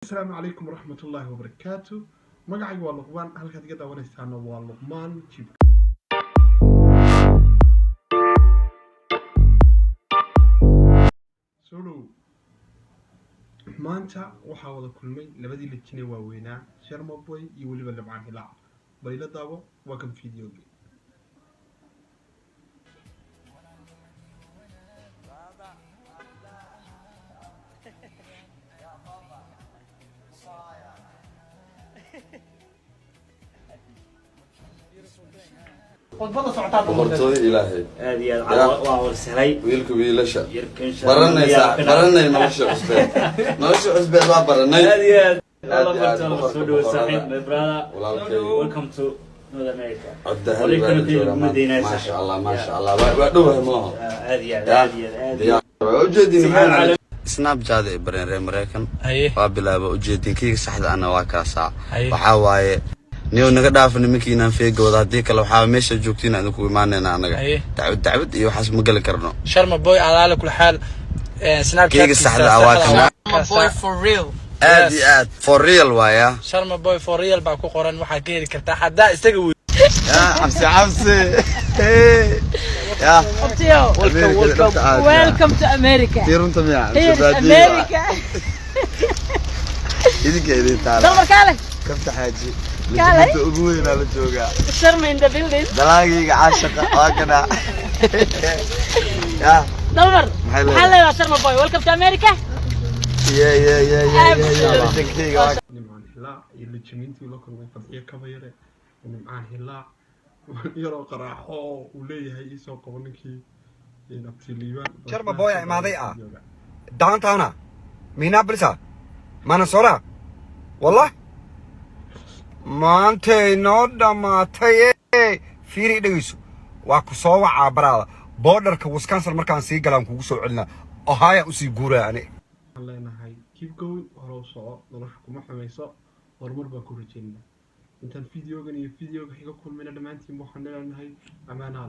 Asalaamu calaykum waraxmat ullaahi wabarakaatu. Magacaygu waa Luqmaan, halkaad iga daawanaysaana waa Luqmaan Jib. Soo dhow. Maanta waxaa wada kulmay labadii lajine waaweynaa, Sharmaboy iyo weliba Libcaan Hilaac. Bayla daawo, waa kan videogii. Khudbada socotaa. Boqortooyo Ilaahay. Aad iyo aad waa warsaray. Wiilka wiilasha. Yarkan. Baranaysa, baranay nolosha cusbeed, nolosha cusbeed waa baranay. Aad iyo aad. Aad iyo aad. Boqorka soo dhawo, saaxiib, my brother. Walaalkay. Welcome to North America. Coddahan Wali baa kana la joogaa kuma maanta. deynaa. Maasha Allah, maasha Allah, waa dhowahay maaha? Aad iyo aad, aad iyo aad, aad iyo Waa ujeedin. Sigaan caalami. Snapchat ay bareen reer Maraykan. Haye. Waa bilaaba ujeedinkayga saxda ana waa kaasaa. Haye. Waxaa waaye niyow, naga dhaafa nimankiinaan feegooda, haddii kale waxaa meesha joogtiin aan idinku imaanayna anaga. Haye. Dacwad dacwad iyo waxaas ma geli karno. Sharma Boy alaale kul xaal. Kayga saxda ah waa kana. Boy for real. Aad iyo aad, for real waaya. Sharma Boy for real baa ku qoran, waxaad ka heli kartaa haddaa isaga wey. Ya cabsi cabsi ya. Tio, Welcome, welcome. welcome to America. Tii runta miya? Here is America. Idinka idin taala. Dalmar kaale. Kafta xaaji. Kaalay. Lajinta ugu weynaa la joogaa. Sharma in the building. Dalaagayga caashaqa waa kana ya. Dalmar. Maxay leedahay? Maxaa leedahay Sharma Boy? Welcome to America. Ye ye ye ye ye ye, lajinkayga waa. Nimcaan Hilaac iyo lajimiintii la kulmay, Fadxiyo Kabayare, Nimcaan Hilaac yaroo qaraaxo oo uu leeyahay iisoo qabo ninkii Abti Liibaan. Sharma Boy aa imaaday ah. Downtown Minneapolis, Minnesota. Wallah maantay noo dhammaatay. Fiiri, dhegeyso, waa ku soo wacaa baraada borderka Wisconsin markaan sii galaan kugu soo celinaa. Ohio usii guuraya ani. Waxaan leenahay keep going, hore u soco, nolosha kuma xumayso, horumar baan ku rajeynaa. Intaan videogan iyo videoga xiga kulmayna, dhammaantiin waxaan leenahay amaana Allah.